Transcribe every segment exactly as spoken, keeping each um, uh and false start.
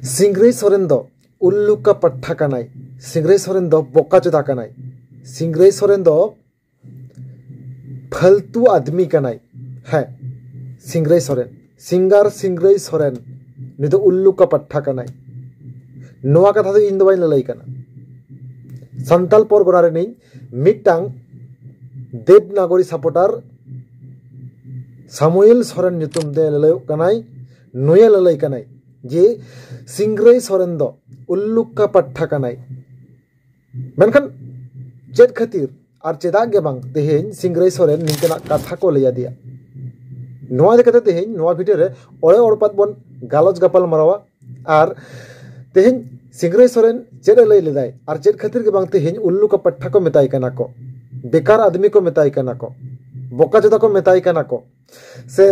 ᱥᱤᱝᱨᱟᱹᱭ ᱥᱚᱨᱮᱱ ᱫᱚ ᱩᱞᱞᱩᱠᱟ ᱯᱟᱴᱷᱟ ᱠᱟᱱᱟᱭ᱾ ᱥᱤᱝᱨᱟᱹᱭ ᱥᱚᱨᱮᱱ ᱫᱚ ᱵᱚᱠᱟᱪᱳᱫᱟ ᱠᱟᱱᱟᱭ᱾ ᱥᱤᱝᱨᱟᱹᱭ ᱥᱚᱨᱮᱱ ᱫᱚ ᱯᱷᱟᱞᱛᱩ ᱟᱫᱢᱤ ᱠᱟᱱᱟᱭ᱾ ᱦᱮᱸ, ᱥᱤᱝᱨᱟᱹᱭ ᱥᱚᱨᱮᱱ, ᱥᱤᱝᱜᱟᱨ ᱥᱤᱝᱨᱟᱹᱭ ᱥᱚᱨᱮᱱ, ᱱᱩᱭ ᱫᱚ ᱩᱞᱞᱩᱠᱟ ᱯᱟᱴᱷᱟ ᱠᱟᱱᱟᱭ᱾ ᱱᱚᱣᱟ ᱠᱟᱛᱷᱟ ᱫᱚ ᱤᱧ ᱫᱚ ᱵᱟᱹᱧ ᱞᱟᱹᱞᱟᱹᱭ ᱠᱟᱱᱟ᱾ ᱥᱟᱱᱛᱟᱞ ᱯᱚᱨᱜᱚᱱᱟ ᱨᱤᱱᱤᱡ ᱢᱤᱫᱴᱟᱝ ᱫᱮᱵᱽᱱᱟᱜᱚᱨᱤ ᱥᱟᱯᱳᱴᱟᱨ ᱥᱟᱢᱩᱭᱮᱞ ᱥᱚᱨᱮᱱ ᱧᱩᱛᱩᱢ ᱛᱮ ᱞᱟᱹᱞᱟᱹᱭᱚᱜ ᱠᱟᱱᱟᱭ᱾ ᱱᱩᱭᱮ ᱞᱟᱹᱞᱟᱹᱭ ᱠᱟᱱᱟᱭ ᱡᱮ ᱥᱤᱝᱨᱟᱹᱭ ᱥᱚᱨᱮᱱ ᱫᱚ ᱩᱞᱞᱩᱠᱟ ᱯᱟᱴᱷᱟ ᱠᱟᱱᱟᱭ᱾ ᱢᱮᱱᱠᱷᱟᱱ ᱪᱮᱫ ᱠᱷᱟᱹᱛᱤᱨ ᱟᱨ ᱪᱮᱫᱟᱜ ᱜᱮ ᱵᱟᱝ ᱛᱮᱦᱮᱧ ᱥᱤᱝᱨᱟᱹᱭ ᱥᱚᱨᱮᱱ ᱱᱤᱝᱠᱟᱹᱱᱟᱜ ᱠᱟᱛᱷᱟ ᱠᱚ ᱞᱟᱹᱭ ᱟᱫᱮᱭᱟ? ᱱᱚᱣᱟ ᱤᱫᱤ ᱠᱟᱛᱮ ᱛᱮᱦᱮᱧ ᱱᱚᱣᱟ ᱵᱷᱤᱰᱤᱭᱳ ᱨᱮ ᱚᱲᱮ ᱚᱲᱯᱟᱛ ᱵᱚᱱ ᱜᱟᱞᱚᱪ ᱜᱟᱯᱟᱞ ᱢᱟᱨᱟᱣᱟ᱾ ᱟᱨ ᱛᱮᱦᱮᱧ ᱥᱤᱝᱨᱟᱹᱭ ᱥᱚᱨᱮᱱ ᱪᱮᱫ ᱮ ᱞᱟᱹᱭ ᱞᱮᱫᱟᱭ ᱟᱨ ᱪᱮᱫ ᱠᱷᱟᱹᱛᱤᱨ ᱜᱮ ᱵᱟᱝ ᱛᱮᱦᱮᱧ ᱩᱞᱞᱩᱠᱟ ᱯᱟᱴᱷᱟ ᱠᱚ ᱢᱮᱛᱟᱭ ᱠᱟᱱᱟ ᱠᱚ, ᱵᱮᱠᱟᱨ ᱟᱫᱢᱤ ᱠᱚ ᱢᱮᱛᱟᱭ ᱠᱟᱱᱟ ᱠᱚ, ᱵᱚᱠᱟᱪᱳᱫᱟ ᱠᱚ ᱢᱮᱛᱟᱭ ᱠᱟᱱᱟ ᱠᱚ, ᱥᱮ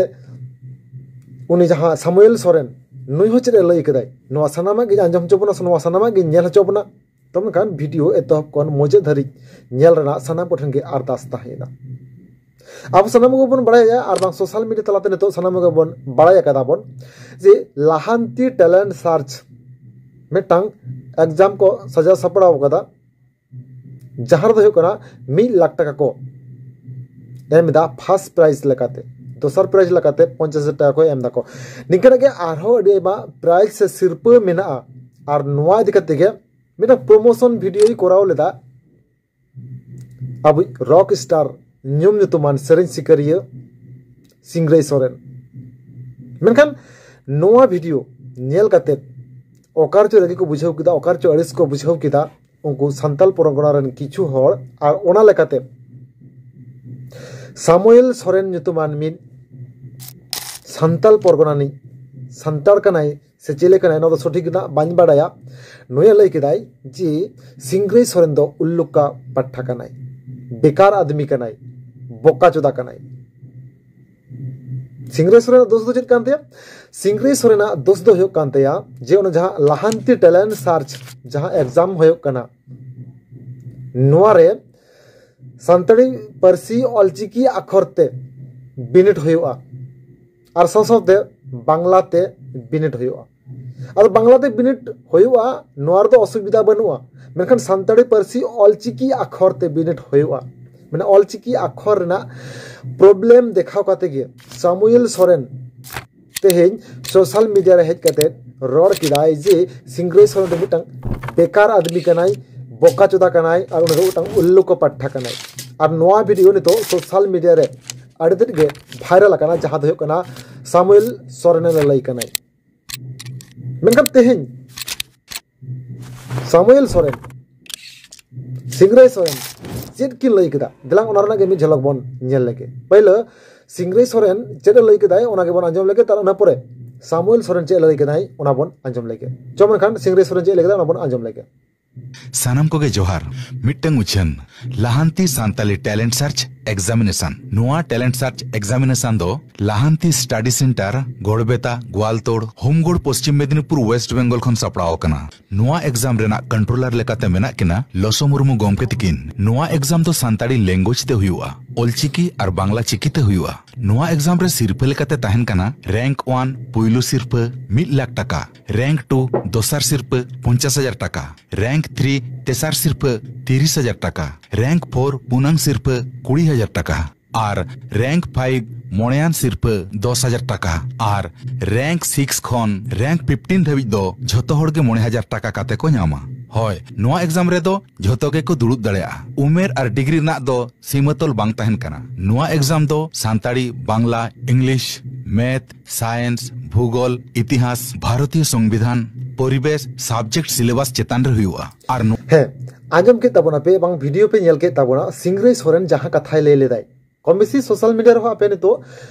ᱩᱱᱤ ᱡᱟᱦᱟᱸ ᱥᱟᱢᱩᱭᱮᱞ ᱥᱚᱨᱮᱱ, ᱱᱩᱭ ᱦᱚᱸ ᱪᱮᱫ ᱮ ᱞᱟᱹᱭ ᱠᱮᱫᱟᱭ, ᱱᱚᱣᱟ ᱥᱟᱱᱟᱢᱟᱜ ᱜᱤᱧ ᱟᱸᱡᱚᱢ ᱦᱚᱪᱚ ᱵᱚᱱᱟ ᱥᱮ ᱱᱚᱣᱟ ᱥᱟᱱᱟᱢᱟᱜ ᱜᱤᱧ ᱧᱮᱞ ᱦᱚᱪᱚ ᱵᱚᱱᱟ᱾ ᱛᱚ ᱢᱮᱱᱠᱷᱟᱱ ᱵᱷᱤᱰᱤᱭᱳ ᱮᱛᱚᱦᱚᱵ ᱠᱷᱚᱱ ᱢᱩᱪᱟᱹᱫ ᱫᱷᱟᱹᱨᱤᱡ ᱧᱮᱞ ᱨᱮᱱᱟᱜ ᱥᱟᱱᱟᱢ ᱠᱚᱴᱷᱮᱱ ᱜᱮ ᱟᱨᱫᱟᱥ ᱛᱟᱦᱮᱸᱭᱮᱱᱟ᱾ ᱟᱵᱚ ᱥᱟᱱᱟᱢ ᱠᱚᱜᱮ ᱵᱚᱱ ᱵᱟᱲᱟᱭᱟ ᱟᱨ ᱵᱟᱝ ᱥᱳᱥᱟᱞ ᱢᱤᱰᱤᱭᱟ ᱛᱟᱞᱟᱛᱮ ᱱᱤᱛᱚᱜ ᱥᱟᱱᱟᱢ ᱠᱚᱜᱮ ᱵᱚᱱ ᱵᱟᱲᱟᱭ ᱟᱠᱟᱫᱟ ᱵᱚᱱ ᱡᱮ ᱞᱟᱦᱟᱱᱛᱤ ᱴᱮᱞᱮᱱᱴ ᱥᱟᱨᱪ ᱢᱤᱫᱴᱟᱝ ᱮᱠᱡᱟᱢ ᱠᱚ ᱥᱟᱡᱟᱣ ᱥᱟᱯᱲᱟᱣ ᱟᱠᱟᱫᱟ, ᱡᱟᱦᱟᱸ ᱨᱮᱫᱚ ᱦᱩᱭᱩᱜ ᱠᱟᱱᱟ ᱢᱤᱫ ᱞᱟᱠᱷ ᱴᱟᱠᱟ ᱠᱚ ᱮᱢ ᱮᱫᱟ ᱯᱷᱟᱥᱴ ᱯᱨᱟᱭᱤᱡᱽ ᱞᱮᱠᱟᱛᱮ, ᱫᱚᱥᱟᱨ ᱯᱨᱟᱭᱤᱡᱽ ᱞᱮᱠᱟᱛᱮ ᱯᱚᱧᱪᱟᱥ ᱦᱟᱡᱟᱨ ᱴᱟᱠᱟ ᱠᱚ ᱮᱢ ᱫᱟᱠᱚ᱾ ᱱᱤᱝᱠᱟᱹᱱᱟᱜ ᱜᱮ ᱟᱨᱦᱚᱸ ᱟᱹᱰᱤ ᱟᱭᱢᱟ ᱯᱨᱟᱭᱤᱡᱽ ᱥᱮ ᱥᱤᱨᱯᱟᱹ ᱢᱮᱱᱟᱜᱼᱟ᱾ ᱟᱨ ᱱᱚᱣᱟ ᱤᱫᱤ ᱠᱟᱛᱮ ᱜᱮ ᱢᱤᱫᱴᱟᱝ ᱯᱨᱳᱢᱳᱥᱚᱱ ᱵᱷᱤᱰᱤᱭᱳᱭ ᱠᱚᱨᱟᱣ ᱞᱮᱫᱟ ᱟᱵᱚᱭᱤᱡ ᱨᱚᱠ ᱥᱴᱟᱨ, ᱧᱩᱢ ᱧᱩᱛᱩᱢᱟᱱ ᱥᱮᱨᱮᱧ ᱥᱤᱠᱟᱹᱨᱤᱭᱟᱹ ᱥᱤᱝᱨᱟᱹᱭ ᱥᱚᱨᱮᱱ᱾ ᱢᱮᱱᱠᱷᱟᱱ ᱱᱚᱣᱟ ᱵᱷᱤᱰᱤᱭᱳ ᱧᱮᱞ ᱠᱟᱛᱮ ᱚᱠᱟ ᱨᱮᱪᱚ ᱨᱟᱹᱜᱤ ᱠᱚ ᱵᱩᱡᱷᱟᱹᱣ ᱠᱮᱫᱟ, ᱚᱠᱟ ᱨᱮᱪᱚ ᱟᱹᱲᱤᱥ ᱠᱚ ᱵᱩᱡᱷᱟᱹᱣ ᱠᱮᱫᱟ ᱩᱱᱠᱩ ᱥᱟᱱᱛᱟᱞ ᱯᱚᱨᱜᱚᱱᱟ ᱨᱮᱱ ᱠᱤᱪᱷᱩ ᱦᱚᱲ᱾ ᱟᱨ ᱚᱱᱟ ᱞᱮᱠᱟᱛᱮ ᱥᱟᱢᱩᱭᱮᱞ ᱥᱚᱨᱮᱱ ᱧᱩᱛᱩᱢᱟᱱ ᱢᱤᱫ ᱥᱟᱱᱛᱟᱞ ᱯᱚᱨᱜᱚᱱᱟ ᱨᱤᱱᱤᱡ ᱥᱟᱱᱛᱟᱲ ᱠᱟᱱᱟᱭ ᱥᱮ ᱪᱤᱞᱤ ᱠᱟᱱᱟᱭ, ᱱᱚᱣᱟ ᱫᱚ ᱥᱚᱴᱷᱤᱠ ᱫᱚ ᱱᱟᱜ ᱵᱟᱹᱧ ᱵᱟᱲᱟᱭᱟ᱾ ᱱᱩᱭᱮ ᱞᱟᱹᱭ ᱠᱮᱫᱟᱭ ᱡᱮ ᱥᱤᱝᱨᱟᱹᱭ ᱥᱚᱨᱮᱱ ᱫᱚ ᱩᱞᱞᱩᱠᱟ ᱯᱟᱴᱷᱟ ᱠᱟᱱᱟᱭ, ᱵᱮᱠᱟᱨ ᱟᱫᱢᱤ ᱠᱟᱱᱟᱭ, ᱵᱚᱠᱟᱪᱳᱫᱟ ᱠᱟᱱᱟᱭ᱾ ᱥᱤᱝᱨᱟᱹᱭ ᱥᱚᱨᱮᱱᱟᱜ ᱫᱳᱥ ᱫᱚ ᱪᱮᱫ ᱠᱟᱱ ᱛᱟᱭᱟ? ᱥᱤᱝᱨᱟᱹᱭ ᱥᱚᱨᱮᱱᱟᱜ ᱫᱳᱥ ᱫᱚ ᱦᱩᱭᱩᱜ ᱠᱟᱱ ᱛᱟᱭᱟ ᱡᱮ ᱚᱱᱟ ᱡᱟᱦᱟᱸ ᱞᱟᱦᱟᱱᱛᱤ ᱴᱮᱞᱮᱱᱴ ᱥᱟᱨᱪ ᱡᱟᱦᱟᱸ ᱮᱠᱡᱟᱢ ᱦᱩᱭᱩᱜ ᱠᱟᱱᱟ, ᱱᱚᱣᱟ ᱨᱮ ᱥᱟᱱᱛᱟᱲᱤ ᱯᱟᱹᱨᱥᱤ ᱚᱞᱪᱤᱠᱤ ᱟᱠᱷᱚᱨ ᱛᱮ ᱵᱤᱱᱤᱰ ᱦᱩᱭᱩᱜᱼᱟ ᱟᱨ ᱥᱟᱶ ᱥᱟᱶᱛᱮ ᱵᱟᱝᱞᱟ ᱛᱮ ᱵᱤᱱᱤᱰ ᱦᱩᱭᱩᱜᱼᱟ᱾ ᱟᱫᱚ ᱵᱟᱝᱞᱟ ᱛᱮ ᱵᱤᱱᱤᱰ ᱦᱩᱭᱩᱜᱼᱟ, ᱱᱚᱣᱟ ᱨᱮᱫᱚ ᱚᱥᱩᱵᱤᱫᱷᱟ ᱵᱟᱹᱱᱩᱜᱼᱟ᱾ ᱢᱮᱱᱠᱷᱟᱱ ᱥᱟᱱᱛᱟᱲᱤ ᱯᱟᱹᱨᱥᱤ ᱚᱞᱪᱤᱠᱤ ᱟᱠᱷᱚᱨ ᱛᱮ ᱵᱤᱱᱤᱰ ᱦᱩᱭᱩᱜᱼᱟ᱾ ᱢᱟᱱᱮ ᱚᱞᱪᱤᱠᱤ ᱟᱠᱷᱚᱨ ᱨᱮᱱᱟᱜ ᱯᱨᱚᱵᱞᱮᱢ ᱫᱮᱠᱷᱟᱣ ᱠᱟᱛᱮ ᱜᱮ ᱥᱟᱢᱩᱭᱮᱞ ᱥᱚᱨᱮᱱ ᱛᱮᱦᱮᱧ ᱥᱳᱥᱟᱞ ᱢᱤᱰᱤᱭᱟ ᱨᱮ ᱦᱮᱡ ᱠᱟᱛᱮ ᱨᱚᱲ ᱠᱮᱫᱟᱭ ᱡᱮ ᱥᱤᱝᱨᱟᱹᱭ ᱥᱚᱨᱮᱱ ᱫᱚ ᱢᱤᱫᱴᱟᱝ ᱵᱮᱠᱟᱨ ᱟᱫᱢᱤ ᱠᱟᱱᱟᱭ, ᱵᱚᱠᱟ ᱪᱳᱫᱟ ᱠᱟᱱᱟᱭ, ᱟᱨ ᱩᱱᱤ ᱫᱚ ᱢᱤᱫᱴᱟᱝ ᱩᱞᱞᱩᱠᱚ ᱯᱟᱴᱷᱟ ᱠᱟᱱᱟᱭ᱾ ᱟᱨ ᱱᱚᱣᱟ ᱵᱷᱤᱰᱤᱭᱳ ᱱᱤᱛᱚᱜ ᱥᱳᱥᱟᱞ ᱢᱤᱰᱤᱭᱟ ᱨᱮ ᱟᱹᱰᱤ ᱛᱮᱫ ᱜᱮ ᱵᱷᱟᱭᱨᱟᱞ ᱟᱠᱟᱱᱟ, ᱡᱟᱦᱟᱸ ᱫᱚ ᱦᱩᱭᱩᱜ ᱠᱟᱱᱟ ᱥᱟᱢᱩᱭᱮᱞ ᱥᱚᱨᱮᱱ ᱞᱟᱹᱞᱟᱹᱭ ᱠᱟᱱᱟᱭ᱾ ᱢᱮᱱᱠᱷᱟᱱ ᱛᱮᱦᱮᱧ ᱥᱟᱢᱩᱭᱮᱞ ᱥᱚᱨᱮᱱ, ᱥᱤᱝᱨᱟᱹᱭ ᱥᱚᱨᱮᱱ ᱪᱮᱫ ᱠᱤᱱ ᱞᱟᱹᱭ ᱠᱮᱫᱟ? ᱫᱮᱞᱟᱝ ᱚᱱᱟ ᱨᱮᱱᱟᱜ ᱜᱮ ᱢᱤᱫ ᱡᱷᱟᱞᱚᱠ ᱵᱚᱱ ᱧᱮᱞ ᱞᱮᱜᱮ᱾ ᱯᱟᱹᱭᱞᱟᱹ ᱥᱤᱝᱨᱟᱹᱭ ᱥᱚᱨᱮᱱ ᱪᱮᱫ ᱮ ᱞᱟᱹᱭ ᱠᱮᱫᱟᱭ, ᱚᱱᱟ ᱜᱮᱵᱚᱱ ᱟᱸᱡᱚᱢ ᱞᱮᱜᱮ᱾ ᱛᱟᱨ ᱚᱱᱟ ᱯᱚᱨᱮ ᱥᱟᱢᱩᱭᱮᱞ ᱥᱚᱨᱮᱱ ᱪᱮᱫ ᱮ ᱞᱟᱹᱭ ᱠᱮᱫᱟᱭ, ᱚᱱᱟ ᱵᱚᱱ ᱟᱸᱡᱚᱢ ᱞᱮᱜᱮ᱾ ᱪᱚ ᱢᱮᱱᱠᱷᱟᱱ ᱥᱤᱝᱨᱟᱹᱭ ᱥᱚᱨᱮᱱ ᱪᱮᱫ ᱮ ᱞᱟᱹᱭ ᱠᱮᱫᱟ, ᱚᱱᱟ ᱵᱚᱱ ᱟᱸᱡᱚᱢ ᱞᱮᱜᱮ᱾ ᱥᱟᱱᱟᱢ ᱠᱚᱜᱮ ᱡᱚᱦᱟᱨ᱾ ᱢᱤᱫᱴᱟᱝ ᱩᱪᱷᱟᱹᱱ, ᱞᱟᱦᱟᱱᱛᱤ ᱥᱟᱱᱛᱟᱞᱤ ᱴᱮᱞᱮᱱᱴ ᱥᱟᱨᱪ ᱮᱠᱡᱟᱢᱤᱱᱮᱥᱚᱱ᱾ ᱱᱚᱣᱟ ᱴᱮᱞᱮᱱᱴ ᱥᱟᱨᱪ ᱮᱠᱡᱟᱢᱤᱱᱮᱥᱚᱱ ᱫᱚ ᱞᱟᱦᱟᱱᱛᱤ study centre, Garbeta, Goaltore, Homgarh, Paschim Medinipur, west Bengal ᱠᱷᱚᱱ ᱥᱟᱯᱲᱟᱣ ᱟᱠᱟᱱᱟ᱾ ᱱᱚᱣᱟ ᱮᱠᱡᱟᱢ ᱨᱮᱱᱟᱜ ᱠᱚᱱᱴᱨᱳᱞᱟᱨ ᱞᱮᱠᱟᱛᱮ ᱢᱮᱱᱟᱜ ᱠᱤᱱᱟ ᱞᱚᱥᱚ ᱢᱩᱨᱢᱩ ᱜᱚᱢᱠᱮ ᱛᱤᱠᱤᱱ᱾ ᱱᱚᱣᱟ ᱮᱠᱡᱟᱢ ᱫᱚ ᱥᱟᱱᱛᱟᱲᱤ ᱞᱮᱝᱜᱩᱭᱮᱡᱽ ᱛᱮ ᱦᱩᱭᱩᱜᱼᱟ, ᱚᱞᱪᱤᱠᱤ ᱟᱨ ᱵᱟᱝᱞᱟ ᱪᱤᱠᱤ ᱛᱮ ᱦᱩᱭᱩᱜᱼᱟ᱾ ᱱᱚᱣᱟ ᱮᱠᱡᱟᱢ ᱨᱮ ᱥᱤᱨᱯᱷᱟᱹ ᱞᱮᱠᱟᱛᱮ ᱛᱟᱦᱮᱱ ᱠᱟᱱᱟ ᱨᱮᱝᱠ ᱳᱣᱟᱱ ᱯᱩᱭᱞᱩ ᱥᱤᱨᱯᱷᱟᱹ ᱢᱤᱫ ᱞᱟᱠᱷ ᱴᱟᱠᱟ, ᱨᱮᱝᱠ ᱴᱩ ᱫᱚᱥᱟᱨ ᱥᱤᱨᱯᱷᱟᱹ ᱯᱚᱧᱪᱟᱥ ᱦᱟᱡᱟᱨ ᱴᱟᱠᱟ, ᱨᱮᱝᱠ ᱛᱷᱨᱤ ᱛᱮᱥᱟᱨ ᱥᱤᱨᱯᱷᱟᱹ ᱛᱤᱨᱤᱥ ᱦᱟᱡᱟᱨ ᱴᱟᱠᱟ, ᱨᱮᱝᱠ ᱯᱷᱳᱨ ᱯᱩᱱᱟᱝ ᱥᱤᱨᱯᱷᱟᱹ ᱠᱩᱲᱤ ᱦᱟᱡᱟᱨ ᱴᱟᱠᱟ ᱟᱨ ᱨᱮᱝᱠ ᱯᱷᱟᱭᱤᱵᱷ ᱢᱚᱬᱮᱭᱟᱱ ᱥᱤᱨᱯᱷᱟᱹ ᱫᱚᱥ ᱦᱟᱡᱟᱨ ᱴᱟᱠᱟ ᱟᱨ ᱨᱮᱝᱠ ᱥᱤᱠᱥ ᱠᱷᱚᱱ ᱨᱮᱝᱠ ᱯᱷᱤᱯᱴᱤᱱ ᱫᱷᱟᱹᱵᱤᱡ ᱫᱚ ᱡᱷᱚᱛᱚ ᱦᱚᱲ ᱜᱮ ᱢᱚᱬᱮ ᱦᱟᱡᱟᱨ ᱴᱟᱠᱟ ᱠᱟᱛᱮ ᱠᱚ ᱧᱟᱢᱟ᱾ ᱦᱳᱭ, ᱱᱚᱣᱟ ᱮᱠᱡᱟᱢ ᱨᱮᱫᱚ ᱡᱷᱚᱛᱚ ᱜᱮᱠᱚ ᱫᱩᱲᱩᱵ ᱫᱟᱲᱮᱭᱟᱜᱼᱟ᱾ ᱩᱢᱮᱨ ᱟᱨ ᱰᱤᱜᱽᱨᱤ ᱨᱮᱱᱟᱜ ᱫᱚ ᱥᱤᱢᱟᱹᱛᱚᱞ ᱵᱟᱝ ᱛᱟᱦᱮᱱ ᱠᱟᱱᱟ᱾ ᱱᱚᱣᱟ ᱮᱠᱡᱟᱢ ᱫᱚ Santali, Bangla, English, math, science, ᱵᱷᱩᱜᱳᱞ, ᱤᱛᱤᱦᱟᱥ, ᱵᱷᱟᱨᱚᱛᱤᱭᱚ ᱥᱚᱝᱵᱤᱫᱷᱟᱱ, ᱯᱚᱨᱤᱵᱮᱥ ᱥᱟᱵᱡᱮᱠᱴ ᱥᱤᱞᱮᱵᱟᱥ ᱪᱮᱛᱟᱱ ᱨᱮ ᱦᱩᱭᱩᱜᱼᱟ᱾ ᱟᱨ ᱱᱚ- ᱦᱮᱸ, ᱟᱸᱡᱚᱢ ᱠᱮᱫ ᱛᱟᱵᱚᱱᱟ ᱯᱮ, ᱵᱟᱝ ᱵᱷᱤᱰᱤᱭᱳ ᱯᱮ ᱧᱮᱞ ᱠᱮᱫ ᱛᱟᱵᱚᱱᱟ, ᱥᱤᱝᱨᱟᱹᱭ ᱥᱚᱨᱮᱱ ᱡᱟᱦᱟᱸ ᱠᱟᱛᱷᱟᱭ ᱞᱟᱹᱭ ᱞᱮᱫᱟᱭ, ᱠᱚᱢ ᱵᱮᱥᱤ ᱥᱳᱥᱟᱞ ᱢᱤᱰᱤᱭᱟ ᱨᱮᱦᱚᱸ ᱟᱯᱮ ᱱᱤᱛᱚᱜ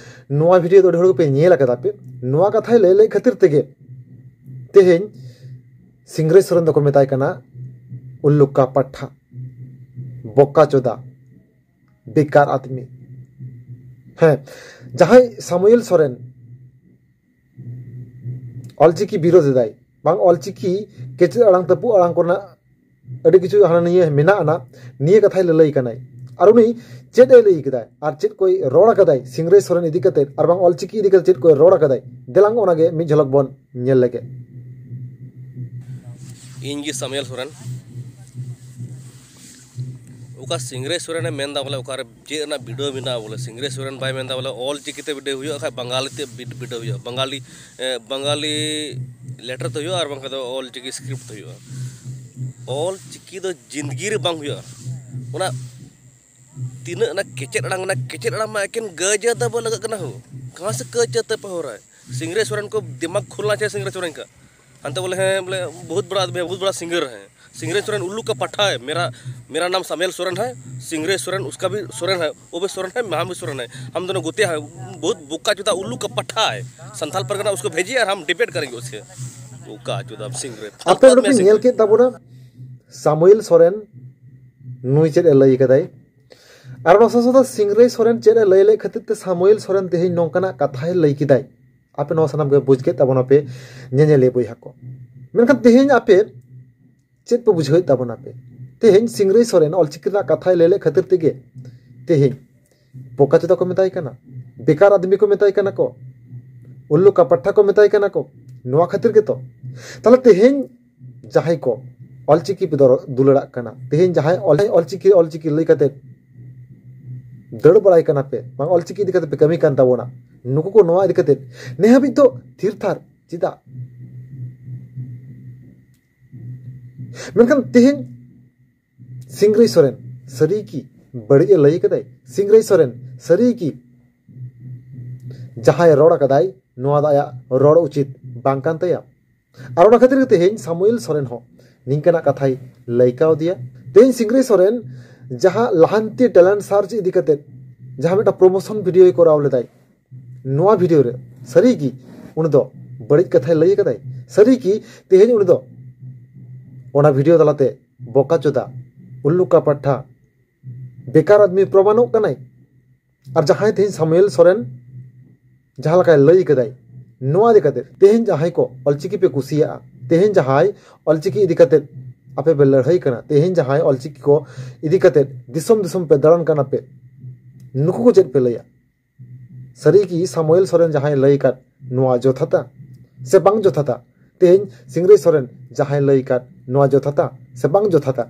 ᱱᱚᱣᱟ ᱵᱷᱤᱰᱤᱭᱳ ᱫᱚ ᱟᱹᱰᱤ ᱦᱚᱲ ᱜᱮᱯᱮ ᱧᱮᱞ ᱟᱠᱟᱫᱟ ᱯᱮ᱾ ᱱᱚᱣᱟ ᱠᱟᱛᱷᱟᱭ ᱞᱟᱹᱭ ᱞᱮᱫ ᱠᱷᱟᱹᱛᱤᱨ ᱛᱮᱜᱮ ᱛᱮᱦᱮᱧ ᱥᱤᱝᱨᱟᱹᱭ ᱥᱚᱨᱮᱱ ᱫᱚᱠᱚ ᱢᱮᱛᱟᱭ ᱠᱟᱱᱟ ᱩᱞᱞᱩᱠᱟ ᱯᱟᱴᱷᱟ, ᱵᱚᱠᱟ ᱪᱳᱫᱟ, ᱵᱮᱠᱟᱨ ᱟᱫᱢᱤ᱾ ᱦᱮᱸ, ᱡᱟᱦᱟᱸᱭ ᱥᱟᱢᱩᱭᱮᱞ ᱥᱚᱨᱮᱱ ᱚᱞᱪᱤᱠᱤ ᱵᱤᱨᱳᱫᱷ ᱮᱫᱟᱭ, ᱵᱟᱝ ᱚᱞᱪᱤᱠᱤ ᱠᱮᱪᱮᱫ ᱟᱲᱟᱝ ᱛᱟᱹᱯᱩᱜ ᱟᱲᱟᱝ ᱠᱚᱨᱮᱱᱟᱜ ᱟᱹᱰᱤ ᱠᱤᱪᱷᱩ ᱦᱟᱱᱟ ᱱᱤᱭᱟᱹ ᱢᱮᱱᱟᱜ ᱟᱱᱟ, ᱱᱤᱭᱟᱹ ᱠᱟᱛᱷᱟᱭ ᱞᱟᱹᱞᱟᱹᱭ ᱠᱟᱱᱟᱭ᱾ ᱟᱨ ᱩᱱᱤ ᱪᱮᱫ ᱮ ᱞᱟᱹᱭ ᱠᱮᱫᱟᱭ ᱟᱨ ᱪᱮᱫ ᱠᱚᱭ ᱨᱚᱲ ᱟᱠᱟᱫᱟᱭ ᱥᱤᱝᱨᱟᱹᱭ ᱥᱚᱨᱮᱱ ᱤᱫᱤ ᱠᱟᱛᱮ ᱟᱨ ᱵᱟᱝ ᱚᱞᱪᱤᱠᱤ ᱤᱫᱤ ᱠᱟᱛᱮ ᱪᱮᱫ ᱠᱚᱭ ᱨᱚᱲ ᱟᱠᱟᱫᱟᱭ, ᱫᱮᱞᱟᱝ ᱚᱱᱟᱜᱮ ᱢᱤᱫ ᱡᱷᱚᱞᱚᱠ ᱵᱚᱱ ᱧᱮᱞ ᱞᱮᱜᱮ᱾ ᱤᱧ ᱜᱮ ᱥᱟᱢᱩᱭᱮᱞ ᱥᱚᱨᱮᱱ᱾ ᱚᱠᱟ ᱥᱤᱝᱨᱟᱹᱭ ᱥᱚᱨᱮᱱᱮ ᱢᱮᱱᱫᱟ ᱵᱚᱞᱮ ᱚᱠᱟᱨᱮ ᱪᱮᱫ ᱨᱮᱱᱟᱜ ᱵᱤᱰᱟᱹᱣ ᱢᱮᱱᱟᱜᱼᱟ, ᱵᱚᱞᱮ ᱥᱤᱝᱨᱟᱹᱭ ᱥᱚᱨᱮᱱ ᱵᱟᱭ ᱢᱮᱱᱫᱟ ᱵᱚᱞᱮ ᱚᱞ ᱪᱤᱠᱤ ᱛᱮ ᱵᱤᱰᱟᱹᱣ ᱦᱩᱭᱩᱜᱼᱟ, ᱠᱷᱟᱡ ᱵᱟᱝᱜᱟᱞᱤ ᱛᱮ ᱵᱤᱰ- ᱵᱤᱰᱟᱹᱣ ᱦᱩᱭᱩᱜᱼᱟ, ᱵᱟᱝᱜᱟᱞᱤ ᱮ, ᱵᱟᱝᱜᱟᱞᱤ ᱞᱮᱴᱟᱨ ᱛᱮ ᱦᱩᱭᱩᱜᱼᱟ, ᱟᱨ ᱵᱟᱝᱠᱷᱟᱱ ᱫᱚ ᱚᱞ ᱪᱤᱠᱤ ᱥᱠᱨᱤᱯᱴ ᱛᱮ ᱦᱩᱭᱩᱜᱼᱟ᱾ ᱚᱞ ᱪᱤᱠᱤ ᱫᱚ ᱡᱤᱱᱫᱜᱤ ᱨᱮ ᱵᱟᱝ ᱦᱩᱭᱩᱜᱼᱟ᱾ ᱚᱱᱟ ᱛᱤᱱᱟᱹᱜ ᱚᱱᱟ ᱠᱮᱪᱮᱫ ᱟᱲᱟᱝ, ᱚᱱᱟ ᱠᱮᱪᱮᱫ ᱟᱲᱟᱝ ᱢᱟ ᱮᱠᱮᱱ ᱜᱟᱹᱭ ᱡᱟᱹᱛ ᱟᱵᱚ ᱞᱟᱜᱟᱜ ᱠᱟᱱᱟ ᱦᱳ᱾ ᱠᱟᱦᱟᱸ ᱥᱮ ᱠᱟᱹᱭ ᱪᱟᱹᱛ ᱯᱮ ᱦᱚᱨᱟ? ᱥᱤᱝᱨᱟᱹᱭ ᱥᱚᱨᱮᱱ ᱠᱚ ᱫᱤᱢᱟᱜᱽ ᱠᱷᱩᱞᱱᱟ ᱪᱟᱦᱤᱭᱮ ᱥᱤᱝᱨᱟᱹᱭ ᱥᱚᱨᱮᱱ ᱠᱟ᱾ ᱦᱟᱱᱛᱮ ᱵᱚᱞᱮ ᱦᱮᱸ ᱵᱚᱞᱮ ᱵᱚᱦᱩᱛ ᱵᱚᱲᱟ ᱟᱫᱢᱤ ᱦᱮ, ᱵᱚᱦᱩᱛ ᱵᱚᱲᱟ ᱥᱤᱝᱜᱟᱨ ᱦᱮ᱾ ᱥᱤᱝᱨᱟᱹᱭ ᱥᱚᱨᱮᱱ ᱩᱞᱞᱩ ᱠᱟ ᱯᱟᱴᱷᱟ ᱦᱮ, ᱢᱮᱨᱟ ᱢᱮᱨᱟ ᱱᱟᱢ ᱥᱟᱢᱩᱭᱮᱞ ᱥᱚᱨᱮᱱ ᱦᱮ, ᱥᱤᱝᱨᱟᱹᱭ ᱥᱚᱨᱮᱱ ᱩᱥᱠᱟ ᱵᱷᱤ ᱥᱚᱨᱮᱱ ᱦᱮ, ᱣᱳ ᱵᱷᱤ ᱥᱚᱨᱮᱱ ᱦᱮ, ᱢᱮ ᱦᱟᱢ ᱵᱷᱤ ᱥᱚᱨᱮᱱ ᱦᱮ, ᱦᱟᱢ ᱫᱚᱱᱳ ᱜᱚᱛᱮ ᱦᱮ, ᱵᱚᱦᱩᱛ ᱵᱚᱠᱟ ᱪᱩᱫᱟ ᱩᱞᱞᱩ ᱠᱟ ᱯᱟᱴᱷᱟ ᱦᱮ᱾ ᱥᱟᱱᱛᱟᱞ ᱯᱟᱨᱜᱟᱱᱟ ᱩᱥᱠᱳ ᱵᱷᱮᱡᱤᱭᱮ ᱟᱨ ᱦᱟᱢ ᱰᱤᱵᱮᱴ ᱠᱟᱨᱮᱸᱜᱮ ᱩᱥᱠᱮ᱾ ᱵᱚᱠᱟ ᱪᱩᱫᱟ ᱥᱤᱝᱨᱟᱹᱭ᱾ ᱟᱯᱮ ᱯᱷᱟᱞᱛᱩ ᱱᱚᱰᱮ ᱟᱫᱢᱤ ᱯᱮ ᱧᱮᱞ ᱥᱤᱝᱨᱟᱹᱭ᱾ ᱠᱮᱫ ᱛᱟᱵᱚᱱᱟ ᱥᱟᱢᱩᱭᱮᱞ ᱥᱚᱨᱮᱱ ᱱᱩᱭ ᱪᱮᱫ ᱮ ᱞᱟᱹᱭ ᱠᱟᱫᱟᱭ᱾ ᱟᱨ ᱚᱱᱟ ᱥᱟᱶ ᱥᱟᱶᱛᱮ ᱥᱤᱝᱨᱟᱹᱭ ᱥᱚᱨᱮᱱ ᱪᱮᱫ ᱮ ᱞᱟᱹᱭ ᱞᱮᱫ ᱠᱷᱟᱹᱛᱤᱨ ᱛᱮ ᱥᱟᱢᱩᱭᱮᱞ ᱥᱚᱨᱮᱱ ᱛᱮᱦᱮᱧ ᱱᱚᱝᱠᱟᱱᱟᱜ ᱠᱟᱛᱷᱟᱭ ᱞᱟᱹᱭ ᱠᱮᱫᱟᱭ, ᱟᱯᱮ ᱱᱚᱣᱟ ᱥᱟᱱᱟᱢ ᱜᱮ ᱵᱩᱡᱽ ᱠᱮᱫ ᱛᱟᱵᱚᱱᱟᱯᱮ ᱧᱮᱧᱮᱞᱤᱭᱟᱹ ᱵᱚᱭᱦᱟ ᱠᱚ᱾ ᱢᱮᱱᱠᱷᱟᱱ ᱛᱮᱦᱮᱧ ᱟᱯᱮ ᱪᱮᱫ ᱯᱮ ᱵᱩᱡᱷᱟᱹᱣᱮᱫ ᱛᱟᱵᱚᱱᱟᱯᱮ? ᱛᱮᱦᱮᱧ ᱥᱤᱝᱨᱟᱹᱭ ᱥᱚᱨᱮᱱ ᱚᱞᱪᱤᱠᱤ ᱨᱮᱱᱟᱜ ᱠᱟᱛᱷᱟᱭ ᱞᱟᱹᱭ ᱞᱮᱫ ᱠᱷᱟᱹᱛᱤᱨ ᱛᱮᱜᱮ ᱛᱮᱦᱮᱧ ᱵᱚᱠᱟ ᱪᱚᱫᱟ ᱠᱚ ᱢᱮᱛᱟᱭ ᱠᱟᱱᱟ, ᱵᱮᱠᱟᱨ ᱟᱫᱢᱤ ᱠᱚ ᱢᱮᱛᱟᱭ ᱠᱟᱱᱟ ᱠᱚ, ᱩᱞᱞᱩ ᱠᱟ ᱯᱟᱴᱷᱟ ᱠᱚ ᱢᱮᱛᱟᱭ ᱠᱟᱱᱟ ᱠᱚ, ᱱᱚᱣᱟ ᱠᱷᱟᱹᱛᱤᱨ ᱜᱮᱛᱚ᱾ ᱛᱟᱦᱞᱮ ᱛᱮᱦᱮᱧ ᱡᱟᱦᱟᱸᱭ ᱠᱚ ᱚᱞᱪᱤᱠᱤ ᱯᱮ ᱫᱚᱨ- ᱫᱩᱞᱟᱹᱲᱟᱜ ᱠᱟᱱᱟ, ᱛᱮᱦᱮᱧ ᱡᱟᱦᱟᱸᱭ ᱚᱞ- ᱚᱞᱪᱤᱠᱤ ᱚᱞᱪᱤᱠᱤ ᱞᱟᱹᱭ ᱠᱟᱛᱮ ᱫᱟᱹᱲ ᱵᱟᱲᱟᱭ ᱠᱟᱱᱟ ᱯᱮ, ᱵᱟᱝ ᱚᱞᱪᱤᱠᱤ ᱤᱫᱤ ᱠᱟᱛᱮ ᱯᱮ ᱠᱟᱹᱢᱤ ᱠᱟᱱ ᱛᱟᱵᱚᱱᱟ, ᱱᱩᱠᱩ ᱠᱚ ᱱᱚᱣᱟ ᱤᱫᱤ ᱠᱟᱛᱮ ᱱᱮ ᱦᱟᱹᱵᱤᱡ ᱫᱚ ᱛᱷᱤᱨ ᱛᱷᱟᱨ ᱪᱮᱫᱟᱜ? ᱢᱮᱱᱠᱷᱟᱱ ᱛᱮᱦᱮᱧ ᱥᱤᱝᱨᱟᱹᱭ ᱥᱚᱨᱮᱱ ᱥᱟᱹᱨᱤ ᱠᱤ ᱵᱟᱹᱲᱤᱡ ᱮ ᱞᱟᱹᱭ ᱠᱟᱫᱟᱭ? ᱥᱤᱝᱨᱟᱹᱭ ᱥᱚᱨᱮᱱ ᱥᱟᱹᱨᱤ ᱠᱤ ᱡᱟᱦᱟᱸᱭ ᱨᱚᱲ ᱠᱟᱫᱟᱭ ᱱᱚᱣᱟ ᱫᱚ ᱟᱭᱟᱜ ᱨᱚᱲ ᱩᱪᱤᱛ ᱵᱟᱝ ᱠᱟᱱ ᱛᱟᱭᱟ? ᱟᱨ ᱚᱱᱟ ᱠᱷᱟᱹᱛᱤᱨ ᱜᱮ ᱛᱮᱦᱮᱧ ᱥᱟᱢᱩᱭᱮᱞ ᱥᱚᱨᱮᱱ ᱦᱚᱸ ᱱᱤᱝᱠᱟᱱᱟᱜ ᱠᱟᱛᱷᱟᱭ ᱞᱟᱹᱭ ᱠᱟᱣᱫᱮᱭᱟ᱾ ᱛᱮᱦᱮᱧ ᱥᱤᱝᱨᱟᱹᱭ ᱥᱚᱨᱮᱱ ᱡᱟᱦᱟᱸ ᱞᱟᱦᱟᱱᱛᱤ ᱴᱮᱞᱮᱱᱴ ᱥᱟᱨᱪ ᱤᱫᱤ ᱠᱟᱛᱮ ᱡᱟᱦᱟᱸ ᱢᱤᱫᱴᱟᱝ ᱯᱨᱳᱢᱳᱥᱚᱱ ᱵᱷᱤᱰᱤᱭᱳᱭ ᱠᱚᱨᱟᱣ ᱞᱮᱫᱟᱭ, ᱱᱚᱣᱟ ᱵᱷᱤᱰᱤᱭᱳ ᱨᱮ ᱥᱟᱹᱨᱤ ᱜᱮ ᱩᱱᱤ ᱫᱚ ᱵᱟᱹᱲᱤᱡ ᱠᱟᱛᱷᱟᱭ ᱞᱟᱹᱭ ᱠᱟᱫᱟᱭ? ᱥᱟᱹᱨᱤ ᱜᱮ ᱛᱮᱦᱮᱧ ᱩᱱᱤ ᱫᱚ ᱚᱱᱟ ᱵᱷᱤᱰᱤᱭᱳ ᱛᱟᱞᱟᱛᱮ ᱵᱚᱠᱟ ᱪᱚᱫᱟ, ᱩᱞᱞᱩ ᱠᱟ ᱯᱟᱴᱷᱟ, ᱵᱮᱠᱟᱨ ᱟᱫᱢᱤ ᱯᱨᱚᱢᱟᱱᱚᱜ ᱠᱟᱱᱟᱭ? ᱟᱨ ᱡᱟᱦᱟᱸᱭ ᱛᱮᱦᱮᱧ ᱥᱟᱢᱩᱭᱮᱞ ᱥᱚᱨᱮᱱ ᱡᱟᱦᱟᱸ ᱞᱮᱠᱟᱭ ᱞᱟᱹᱭ ᱠᱟᱫᱟᱭ, ᱱᱚᱣᱟ ᱤᱫᱤ ᱠᱟᱛᱮ ᱛᱮᱦᱮᱧ ᱡᱟᱦᱟᱸᱭ ᱠᱚ ᱚᱞᱪᱤᱠᱤ ᱯᱮ ᱠᱩᱥᱤᱭᱟᱜᱼᱟ, ᱛᱮᱦᱮᱧ ᱡᱟᱦᱟᱸᱭ ᱚᱞᱪᱤᱠᱤ ᱤᱫᱤ ᱠᱟᱛᱮ ᱟᱯᱮ ᱯᱮ ᱞᱟᱹᱲᱦᱟᱹᱭ ᱠᱟᱱᱟ, ᱛᱮᱦᱮᱧ ᱡᱟᱦᱟᱸᱭ ᱚᱞᱪᱤᱠᱤ ᱠᱚ ᱤᱫᱤ ᱠᱟᱛᱮ ᱫᱤᱥᱚᱢ ᱫᱤᱥᱚᱢ ᱯᱮ ᱫᱟᱬᱟᱱ ᱠᱟᱱᱟ ᱯᱮ, ᱱᱩᱠᱩ ᱠᱚ ᱪᱮᱫ ᱯᱮ ᱞᱟᱹᱭᱟ? ᱥᱟᱹᱨᱤ ᱜᱮ ᱥᱟᱢᱩᱭᱮᱞ ᱥᱚᱨᱮᱱ ᱡᱟᱦᱟᱸᱭ ᱞᱟᱹᱭ ᱟᱠᱟᱫ ᱱᱚᱣᱟ ᱡᱚᱛᱷᱟᱛᱟ ᱥᱮ ᱵᱟᱝ ᱡᱚᱛᱷᱟᱛᱟ? ᱛᱮᱦᱮᱧ ᱥᱤᱝᱨᱟᱹᱭ ᱥᱚᱨᱮᱱ ᱡᱟᱦᱟᱸᱭ ᱞᱟᱹᱭ ᱟᱠᱟᱫ, ᱱᱚᱣᱟ ᱡᱚᱛᱷᱟᱛᱟ ᱥᱮ ᱵᱟᱝ ᱡᱚᱛᱷᱟᱛᱟ,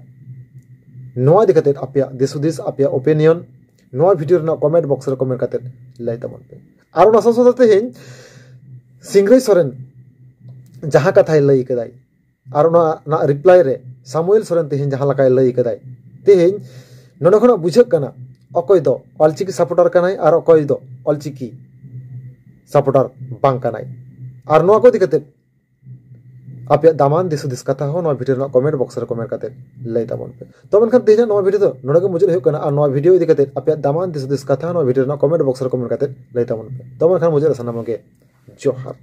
ᱱᱚᱣᱟ ᱤᱫᱤ ᱠᱟᱛᱮ ᱟᱯᱮᱭᱟᱜ ᱫᱤᱥ ᱦᱩᱫᱤᱥ, ᱟᱯᱮᱭᱟᱜ ᱳᱯᱤᱱᱤᱭᱚᱱ ᱱᱚᱣᱟ ᱵᱷᱤᱰᱤᱭᱳ ᱨᱮᱱᱟᱜ ᱠᱚᱢᱮᱱᱴ ᱵᱚᱠᱥ ᱨᱮ ᱠᱚᱢᱮᱱᱴ ᱠᱟᱛᱮ ᱞᱟᱹᱭ ᱛᱟᱵᱚᱱ ᱯᱮ᱾ ᱟᱨ ᱚᱱᱟ ᱥᱟᱶ ᱥᱟᱶᱛᱮ ᱛᱮᱦᱮᱧ ᱥᱤᱝᱨᱟᱹᱭ ᱥᱚᱨᱮᱱ ᱡᱟᱦᱟᱸ ᱠᱟᱛᱷᱟᱭ ᱞᱟᱹᱭ ᱠᱟᱫᱟᱭ, ᱟᱨ ᱚᱱᱟ ᱨᱮᱱᱟᱜ ᱨᱤᱯᱞᱟᱭ ᱨᱮ ᱥᱟᱢᱩᱭᱮᱞ ᱥᱚᱨᱮᱱ ᱛᱮᱦᱮᱧ ᱡᱟᱦᱟᱸ ᱞᱮᱠᱟᱭ ᱞᱟᱹᱭ ᱠᱟᱫᱟᱭ, ᱛᱮᱦᱮᱧ ᱱᱚᱰᱮ ᱠᱷᱚᱱᱟᱜ ᱵᱩᱡᱷᱟᱹᱜ ᱠᱟᱱᱟ ᱚᱠᱚᱭ ᱫᱚ ᱚᱞᱪᱤᱠᱤ ᱥᱟᱯᱳᱨᱴᱟᱨ ᱠᱟᱱᱟᱭ ᱟᱨ ᱚᱠᱚᱭ ᱫᱚ ᱚᱞᱪᱤᱠᱤ ᱥᱟᱯᱳᱨᱴᱟᱨ ᱵᱟᱝ ᱠᱟᱱᱟᱭ᱾ ᱟᱨ ᱱᱚᱣᱟ ᱠᱚ ᱤᱫᱤ ᱠᱟᱛᱮ ᱟᱯᱮᱭᱟᱜ ᱫᱟᱢᱟᱱ ᱫᱤᱥ ᱦᱩᱫᱤᱥ ᱠᱟᱛᱷᱟ ᱦᱚᱸ ᱱᱚᱣᱟ ᱵᱷᱤᱰᱤᱭᱳ ᱨᱮᱱᱟᱜ ᱠᱚᱢᱮᱱᱴ ᱵᱚᱠᱥ ᱨᱮ ᱠᱚᱢᱮᱱᱴ ᱠᱟᱛᱮ ᱞᱟᱹᱭ ᱛᱟᱵᱚᱱ ᱯᱮ᱾ ᱛᱚ ᱢᱮᱱᱠᱷᱟᱱ ᱛᱮᱦᱮᱧᱟᱜ ᱱᱚᱣᱟ ᱵᱷᱤᱰᱤᱭᱳ ᱫᱚ ᱱᱚᱰᱮ ᱜᱮ ᱢᱩᱪᱟᱹᱫ ᱦᱩᱭᱩᱜ ᱠᱟᱱᱟ᱾ ᱟᱨ ᱱᱚᱣᱟ ᱵᱷᱤᱰᱤᱭᱳ ᱤᱫᱤ ᱠᱟᱛᱮ ᱟᱯᱮᱭᱟᱜ ᱫᱟᱢᱟᱱ ᱫᱤᱥ ᱦᱩᱫᱤᱥ ᱠᱟᱛᱷᱟ ᱦᱚᱸ ᱱᱚᱣᱟ ᱵᱷᱤᱰᱤᱭᱳ ᱨᱮᱱᱟᱜ ᱠᱚᱢᱮᱱᱴ ᱵᱚᱠᱥ ᱨᱮ ᱠᱚᱢᱮᱱᱴ ᱠᱟᱛᱮ ᱞᱟᱹᱭ ᱛᱟᱵᱚᱱ ᱯᱮ᱾ ᱛᱚ ᱢᱮᱱᱠᱷᱟᱱ ᱢᱩᱪᱟᱹᱫ ᱨᱮ ᱥᱟᱱᱟᱢ ᱜᱮ ᱡᱚᱦᱟᱨ᱾